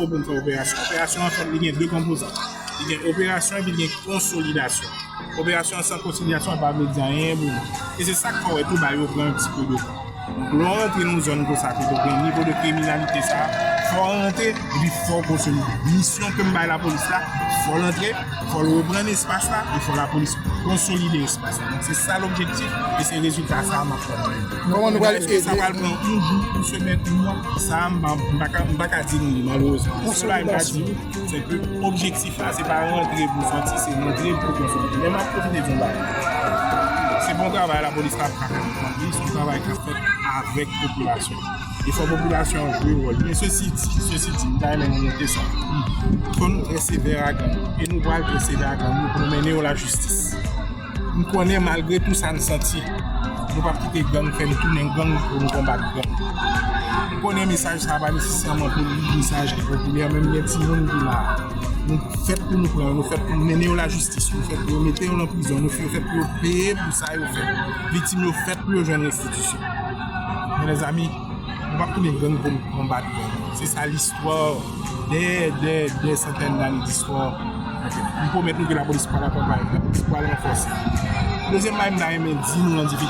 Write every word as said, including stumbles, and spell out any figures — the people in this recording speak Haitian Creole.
pou n fè operasyon. Operasyon an fèt, li gen de konpozan. Li gen operasyon epi li gen konsolidasyon. Operasyon an san konsolidasyon, li pa vle di anyen pou nou. E se sa k fè w wè tou bagay yo pran yon ti pe de tan. Donk, lè w rantre nan yon zòn konsa, kote w gen nivo de kriminalite sa, fò w rantre, epi fò w konsolide. Misyon ke m bay lapolis la, fò l antre, fò l reprann espas la, e fò lapolis konsolide espas la. Donk, se sa lobjektif, e se rezilta sa a m ap pran. Kòman nou pral ede? Sa pral pran yon jou, yon semèn, yon mwa, sa a, m pa, m pa ka, m pa ka di nou li, malerezman. Se pa m ka di nou, se ke objektif la, se pa rantre pou sòti, se rantre pou konsolide. Men m ap pwofite di yon bagay. Se bon travay lapolis la ap fè, se yon travay k ap fèt avèk popilasyon. E fò popilasyon an jwe wòl li. Men sesi di, sesi di, m ta renmen nou note sa. Fò nou trè sevè ak gang yo. E nou pral trè sevè ak gang yo pou nou mennen yo lajistis. M konnen malgre tou sa n santi, nou p ap kite gang fè n tounen gang pou nou konbat gang. M konnen mesaj sa a pa nesesèman pou li mesaj ki popilè, men m gen timoun ki la. Nou fèt pou nou pran yo, nou fèt pou nou mennen yo lajistis, nou fèt pou yo mete yo nan prizon, nou fèt pou yo peye pou sa yo fè. Viktim yo fèt pou yo jwenn restitisyon. Men lèzami, nou p ap tounen gang pou n konbat gang. Se sa listwa dè, dè, dè santèn dane distwa. M pwomèt nou ke lapolis pral akonpaye, lapolis pral ranfòse. Dezyèm bagay m ta renmen di nou nan difikilte.